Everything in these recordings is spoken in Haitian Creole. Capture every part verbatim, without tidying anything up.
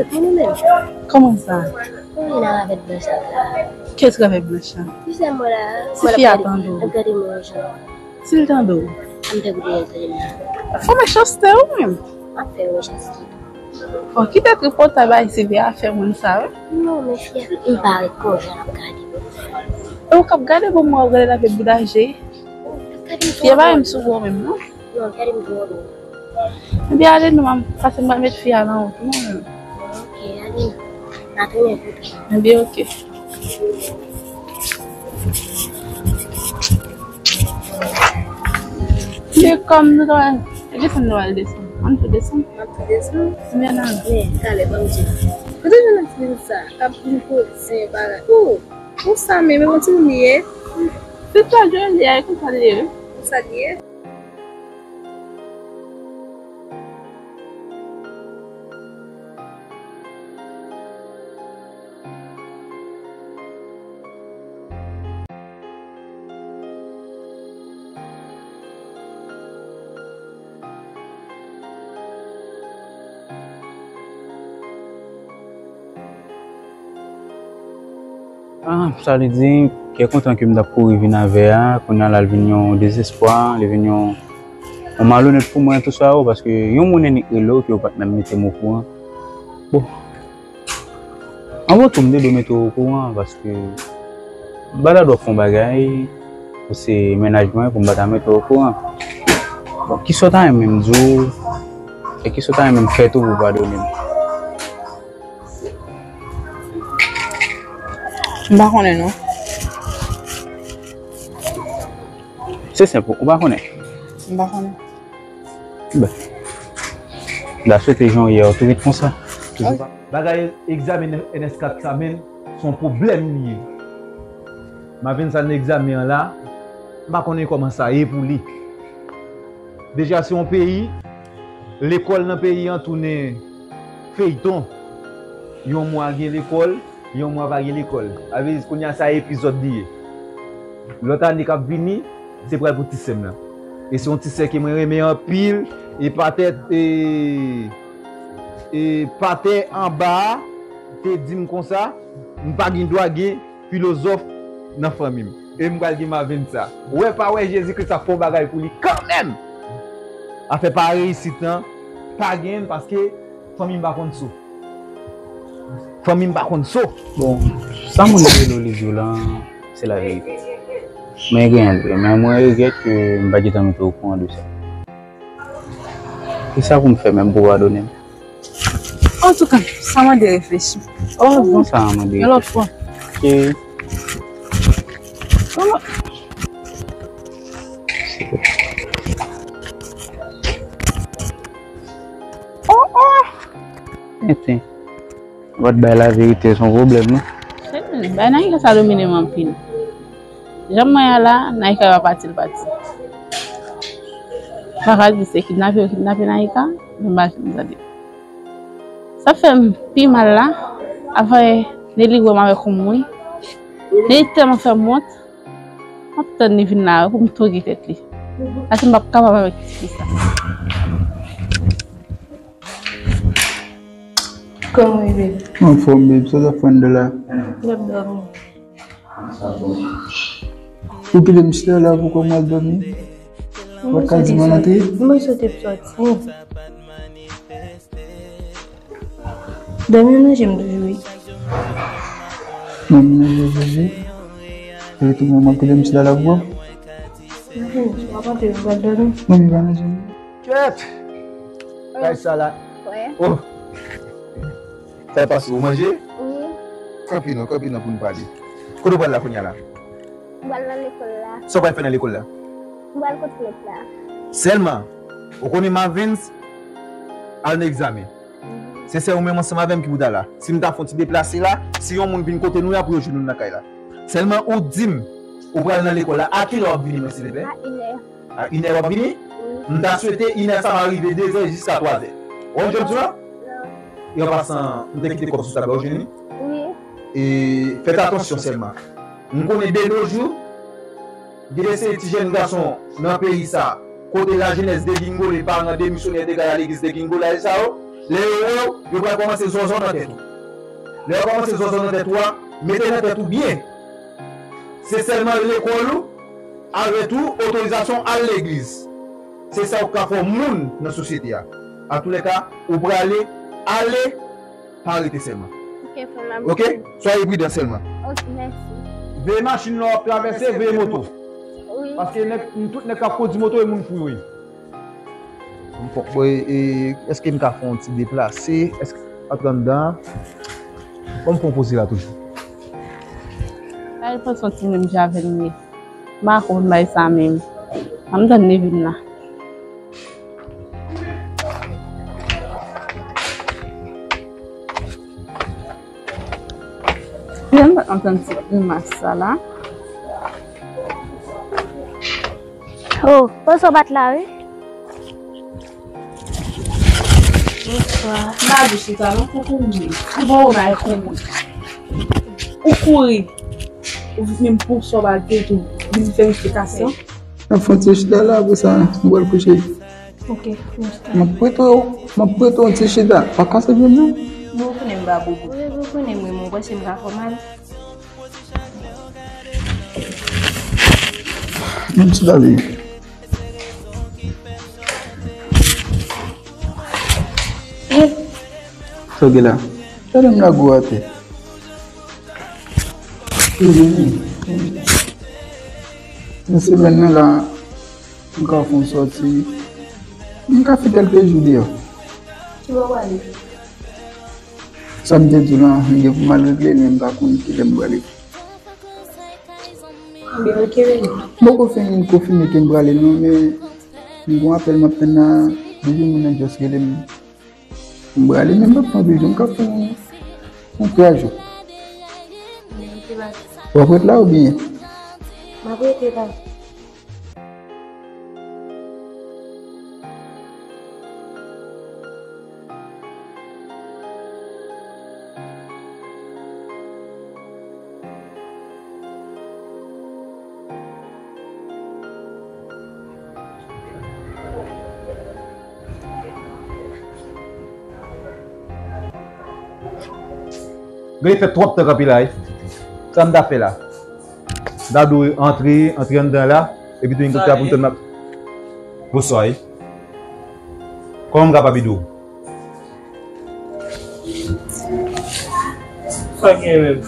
Pou nou menm. Kòman sa? Kòman ravèt blanch la? Kiyès ravèt blanch la? Ti sè mwen la. Ti fi a tande w. Ap gade mwen yon jan. Si l tande w. An te gouye l tande m la. Fò mechanste ou menm. M ap fè mechanste. Bon, kite tripotay bay si fi a fè moun sa, wi. Non, men fi a, m pa ret konsa l ap gade. E ou k ap gade pou mwen, w ap gade l avèk bouda je. Fi a pa menm sou ou menm, non. Non, gade m twò lwen. Ebyen, ale non, m ap pase m pral met fi a nan wout non. Ok, ale non. N a tounen pou tou. Ebyen, ok. Men kòm nou ta pral desann, nou pral desann. Ann tou desann. N ap tou desann. Ebyen, nan. Men, talè, ban m di. Kote jwenn nan ti moun sa? K ap vin koze bagay. Ou, ou sa menm, e yon ti moun li ye? Se sa, Jòl, li a, e konsa li ye. Konsa li ye? Ah, sa vle di, kè kontan ke m t ap kouri vin avè a, kounye a la, l vin yon dezespwa, li vin yon, yon malonèt pou mwen, tou sa yo, paske yon moun annik rele w ke w pa t menm mete m okouran. Bon. Anvan tou, m te dwe mete w okouran, paske m pa ta dwe fè yon bagay, pou se mennaj mwen, pou m pa ta mete w okouran. Bon, kisa w ta renmen m di w, e kisa w ta renmen m fè tou pou w padone m? M pa konnen non. Se senp, ou pa konnen? M pa konnen. Ben, m ta swete jan w ye a, ou tou ret konsa. Toujou pa. Bagay egzamen N S kat sa menm, se yon pwoblèm li ye. Mavens al nan egzamen an la, m pa konnen kòman sa ye pou li. Deja se yon peyi, lekòl nan peyi an tounen feyton. Yon mwa gen lekòl, yon mwa pa gen lekòl. Sa vle di kounye a sa epizòd li ye. Lòt ane k ap vini, se pral pou ti sè m nan. E se yon ti sè ke mwen renmen anpil, e patè, e, e patè anba a te di m konsa, m pa gen dwa gen filozòf nan fanmi m. E m pral gen Mavens sa. Wè pa wè, Jezi Kris ap fè yon bagay pou li kanmenm. Afè pa reyisit lan, pa genyen l paske fanmi m pa konn so. Fanmi m pa konn so. Bon, sa moun rele w li di w lan, se laverite. Men genyen l vre, men mwen regrèt ke m pa t gentan mete w okouran de sa. Kisa pou m fè menm pou w padone m? Antouka, sa mande reflechi. Oh, bon. Sa mande reflechi. Yon lòt fwa. Ok. Yon lòt. Oh, oh! Tenten. Ou pa t bay laverite, se yon pwoblèm, non? Tenten. Bay Naïka sa domine m anpil. Jan mwen ye la, Naïka pa pati, l pati. M pa ka di se kidnape yo kidnape Naïka, men m pa janm tande. Sa fè m pi mal la, apre Nelly wè m avèk yon moun. Nelly tèlman fè m wont, m ap tann li vin la pou m touye tèt li. Paske m p ap kapab avèk ti fi sa. Kòman w ye, babe? Anfòm, babe. Sa w t ap fè anndan la? M t ap dòmi. Ou kite m chita la pou kòman w ap dòmi? Ou pa ka di m al antre? Mwen sot ap soti. Dòmi nan je m toujou, wi. Dòmi nan je w toujou? E tou mwen, w ap kite m chita la pou kò m? Mwen fini, w ap antre, w ap dòmi. Mwen, m pa nan je m. Kèt! Kay sa la. Wè. Oh! Sa pase, ou manje? Wi. Kanpe non, kanpe non pou n pale. Kote w pral la kounye a la? M pral nan lekòl la. Sa w pral fè nan lekòl la? M pral kot prèt la. Sèlman, ou konnen Mavens al nan egzamen. Se sè ou menm ansanm avè m ki pou ta la. Si m ta fè yon ti deplase la, si yon moun vin kote nou la pou yo jwenn nou nan kay la. Sèlman ou di m, ou pral nan lekòl la, a kilè w ap vini mwen silvouplè? A inè. A inè w ap vini? Wi. M ta swete inè sa va rive dezè jiska twazè. Ou konn jan m di w la? Non. E an pasan, m te kite kòb sou tab la, ou jwenn li? Wi. E fèt atansyon sèlman. M konnen de nos jours, gen de seri ti jèn gason nan peyi sa, kote lajenès degingole, paran demisyonè te ka al legliz degingole sa yo, Lè yo wè w, yo pral kòmanse zòzò nan tèt ou. Lè yo kòmanse zòzò nan tèt ou a, mete nan tèt ou byen. Se sèlman lekòl ou, avè tou otorizasyon al legliz. Se sa ou ka fè w moun nan sosyete a. Antoulèka, ou prale, ale, pa rete sèlman. Ok, frè m. Ok? Soyez prudent sèlman. Ok, mèsi. Veye machin lè w ap travèse, veye moto. Wi. Paske nèg, tout nèg k ap kondi moto e moun fou yo ye. M fòk, bon, e, e, èske m ka fè yon ti deplase? Èske antre anndan an? Bon, m fè yon poze la toujou. Ay, panse yon ti menm jan avè m ye. M pa konn bay sa menm. Ann tann li vin la. Ann tann ti grimas sa la. Oh, panse w bat la, wi. Bonswa. M pa di chita non, pou kouri. Ou bon, ou mal kouri. Ou kouri. Ou vin pou sòbate tou. Vin fè eksplikasyon. N ap fè yon ti chita la, apre sa, nou pral kouche. Ok, nou chita. M ap prete w, m ap prete w yon ti chita. Pa kase pye m non. Bon, ou konnen m pa bobo. Wi, ou konnen mwen, mwen panse m ka fè w mal. Menm si la vi. Sa gen la? Gade m lage w atè. Nan semèn nan la, m ka fè yon sòti. M ka fè kèlke jou deyò. Ki bò w prale? Sa m te di w lan, m gen pou m al regle l, men m pa konn kilè m prale. Konbyen ou te rele? M poko fin konfime ke m prale non, men m gon apèl m ap tann la, depi moun nan just rele m, m prale, men m p ap pran anpil jou, m ka fè yon, yon twa jou. W ap ret la oubyen? M ap rete la. Gade fè twòp tan kanpe la wi. Sa m ta fè la? M ta dwe antre, antre anndan la, epi tou vin kote la pou m tann m ap. Bonswa wi. Kòman m kapab ede w? Sa gen menm?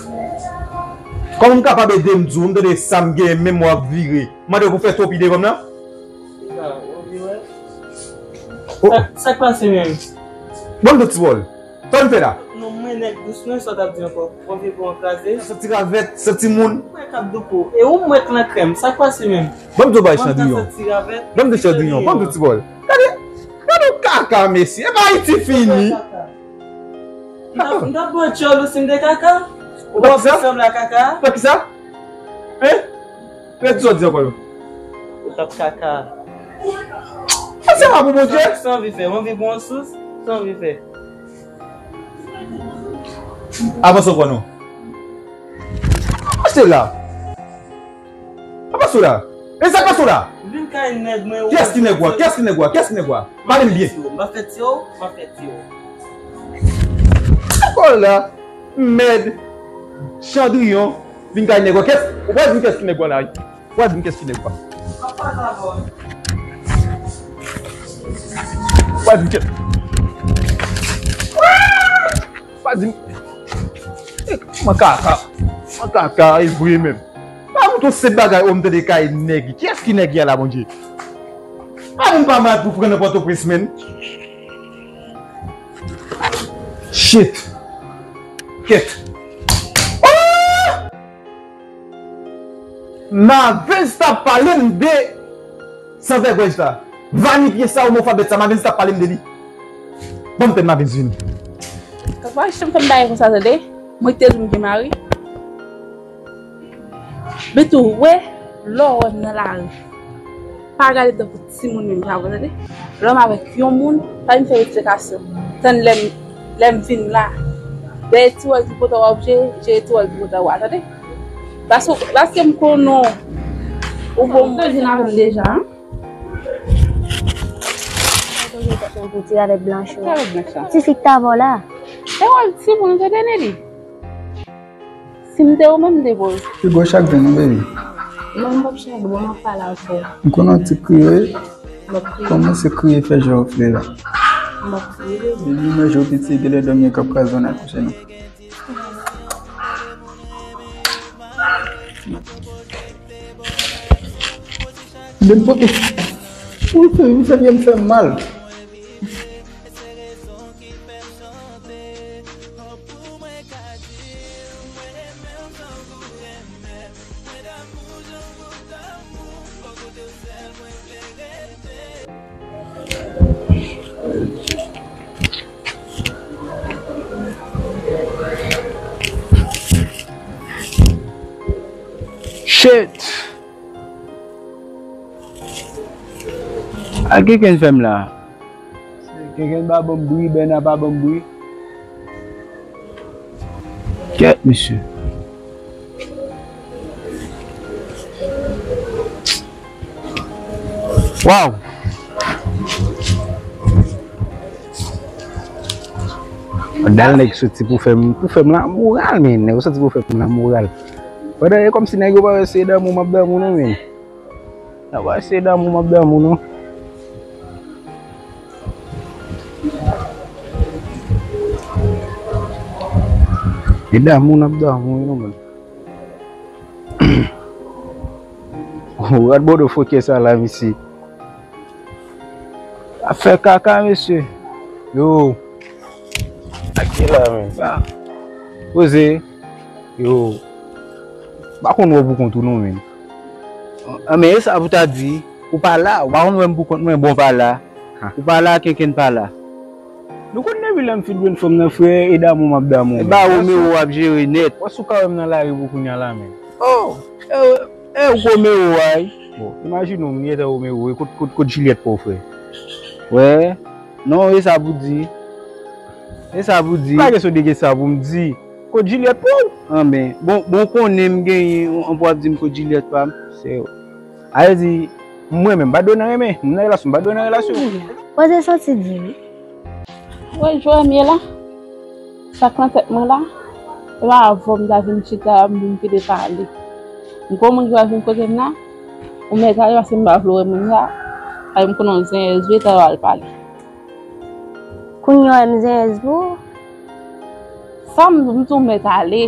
Kòman m kapab ede m di w, m tande sa m gen menm w ap vire. M mande w pou fè twòp ide kòm nan? Sa, w ap vire? Sa k pase menm? Ban m de ti bòl. Sa w vin fè la? Non, mwen nèg dous mwen, sa w t ap di ankò? W ap vire pou w kraze? Santi ravèt, santi moun. Mwen k ap douko. E ou m wè k nan krèm, sa k pase menm? Ban m di w bay Chandriyon. Ban m di Chandriyon, ban m di ti bòl. Gade, gade yon kaka, mesye. E pa Ayiti fini. M t ap, m t ap pran tchòl ou si m te kaka. Ou pa sanble a kaka. Ou pa kisa? Hein? Repete sa w di ankò non. Ou t ap kaka. Sa se pa pou Bondye. Sa w anvi fè? W anvi pran yon sous? Sa w anvi fè? Avanse ankò non. Avanse la. Apa sou la? E sa pa sou la? Vin kay nèg mwen. Kiyès ki nèg ou a? Kiyès ki nèg ou a? Kiyès ki nèg ou a? Pale m byen. M pa fè ti ou, m pa fè ti ou. Kòl la, mèd, Chandriyon, vin kay nèg ou a. Kiyès, ou pral vin kiyès ki nèg ou a la? Ou pral vin kiyès ki nèg ou a? Ou pral vin kiyès? Ou pral vin. Eh, makaka. Makaka, e vre menm. Pa moute yon sèt bagay, o m tande kay nèg. Kiyès ki nèg ya la, Bondye? Pa moun pa mal pou pran nan Pòtoprens, menm. Shit. Kèt. Ah! Mavens t ap pale m de sanvègòj sa. Vanipye sa, omofab bèt sa, Mavens t ap pale m de li. Ban m tèt Mavens vini. Papa, janm fè m bagay konsa, tande. Mwen ki te di w m gen mari. Men tou, wè, lè w wè m nan lari, pa gade m tankou timoun menm jan avè w, tande. Lè m avèk yon moun, pa vin fè eksplikasyon. Tann lè m, lè m vin la. Dèyè ti wòl ki pote w a oblije jere ti wòl ki pote w a, tande. Paske, paske m konnen w, ou bon moun. Ou vin avè m deja, en? Tèt mwen pou ti ravèt blanch ou. Ravèt blanch la. Ti fi k t avè w la. E wè l timoun, ou te tande li? Si m te ou menm, m te poze. Pi gwo chak vin non, baby. Non, m p ap chak bon, m ap pale avè w. M konnen w ti kriye. M ap kriye. Kòmanse kriye, fè jan w vle la. M ap kriye, baby. Depi mwen jou piti, genlè dòmi k ap kraze w nan kouche non. Depi, ou fè, ou fè byen m fè m mal. Shit! A, kèt, kèt fè m la. Kèt pa ban m bri, Bèna pa ban m bri. Kèt, mesye. Waw! Dal nèg soti pou fè m, pou fè m lamoral, men. Nèg soti pou fè m lamoral. Pandan e kòmsi nèg yo pa wè se damou m ap damou non, men. Nèg pa wè se damou m ap damou non. E damou n ap damou wi non, men. Gad bodo fokè sa la, mesye. Ap fè kaka, mesye. Yo. Ak ki la, men? Sa. Poze. Yo. Pa konn wè w pou kont ou non, men. An, men, e sa pou ta di. Ou pa la. Ou pa konn wè m pou kont mwen, bon, pa la. Ha. Ou pa la, kenken pa la. Nou konn depi lè m fin jwenn fanm nan, frè, e damou m ap damou. E ba Romeo w ap jere nèt. Wè si w ka wè m nan lari pou kounye a la, men. Oh, e, e, Romeo, ay. Bon, imajine w, m gentan Romeo, e kot, kot, kot Juliette pa w, frè? Wè. Non, e sa pou di. E sa pou di. Pa kesyon de ke sa pou m di. Kot Juliette pa w? Anben, bon, bon, konnen m genyen, ann pou ap di m kot Juliette pa m. Se, a vle di, mwen menm, m pa dwe nan renmen. M nan relasyon, m pa dwe nan relasyon. Poze soti di wi. Wè, Joe m ye la. Sa k nan tèt mwen la, se pa avè w m ta vin chita la pou m vin pede pale. M gon moun ki pral vin kote m la, ou mèt ale paske m pa vle wè moun sa, paske m konnen w zenyèz vre, talè w al pale. Kounye a w wè m zenyèz pou ou? Sa m, m di w mèt ale.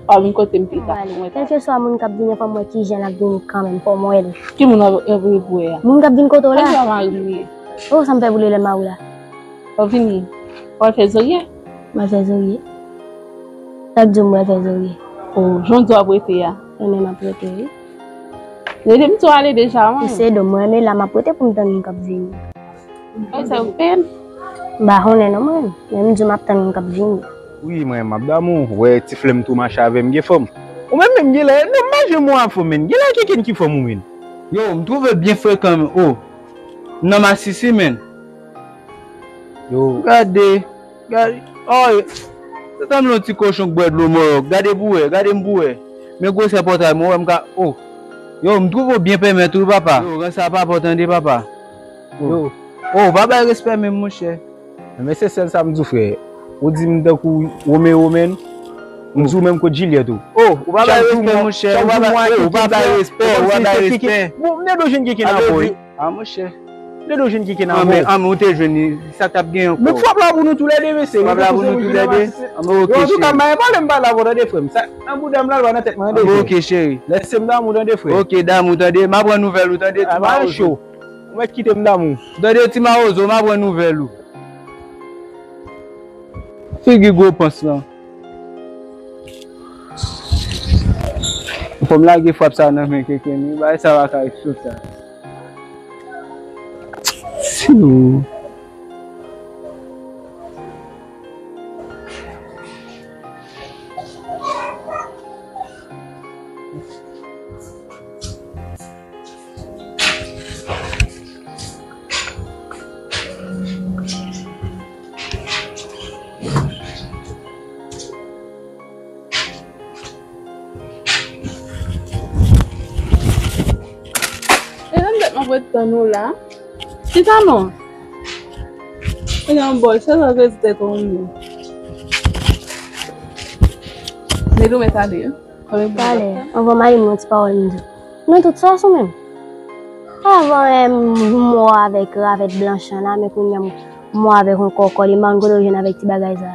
W ap vin kote m pita. Kèlkeswa moun k ap vini, fò m wè kijan l ap vini kanmenm, fò m wè l. Ki moun w ap, w ap voye pou wè a? Moun k ap vin kote w la. Kisa mari m ye? Oh, sa m fè pou li lè mari w la. W ap vini? W al fè zorye? M al fè zorye. Sa k di w m pral fè zorye? Oh, jan w di w ap rete a. Mwen menm m ap rete, wi. Rete m tou ale deja, wi. Se do mwen, men la m ap rete pou m tann moun k ap vini. Mwen sa yo pè m. M pa konnen non mwen, men m di w m ap tann moun k ap vini. Wi, mwen, m ap damou. Wè, ti flè m tou mache avè m, gen fanm. Ou menm menm, gen lè, non, m pa janm wè w ak fanm, men. Gen lè kenken ki fanm ou, men. Yo, m twouve l byen frekan, men. Oh, nan masisi, men. Yo. Gade. Gade, oh, se tann yon ti kochon k bwè dlo mò. Gade pou wè, gade m pou wè. Men gwosè pòtay mwen, wè m ka, oh. Yo, m twouve w byen pèmèt wi, papa. Yo, rans sa pa bon tande, papa. Oh. Yo. Oh, pa bay respè menm, monchè. Men se sèl sa m di w, frè. Ou di m tankou Romeo, men. M di w menm kot Juliette ou. Oh, ou pa bay respè, monchè. Ou pa bay, oh, ou pa bay respè, ou pa bay respè. Bon, m te dwe jwenn kenken nan po wi. Ah, monchè. Dedo jwenn kenken nan po. Anben, anben, ou te jwenn li. Sa k t ap gen ankò? Men frap la pou nou toulède, mesye. Frap la pou nou toulède? Anben, oke, cheri. Yo, antouka, m pa gen pwoblèm pale avè w, tande, frè m. Sa nan bouda m la, l pa nan tèt mwen, tande, frè. Anben, oke, cheri. Lèse m damou, tande, frè. Oke, damou, tande. M a pran nouvèl ou, tande, ti mawozo. Ou mèt kite m damou. Tande, ti mawozo, m a pran nouvèl ou. Figi gwo pans lan. Fò m lage frap sa nan men kenken wi. Bagay sa pa ka ret konsa. Sinon. E nan tèt mwen pou tann ou la. Chita non. Mwen gen yon bòl, chèz la vle di tèt ou menm. Mèt ou mèt ale, wi. Talè, anvan m ale, m gen yon ti pawòl m di w. Men tout sa sou menm. Avan, eh, m mò avèk ravèt blanch lan la, men kounye a m mò avèk yon kòkòt, e m pa konn kote w jwenn avèk ti bagay sa.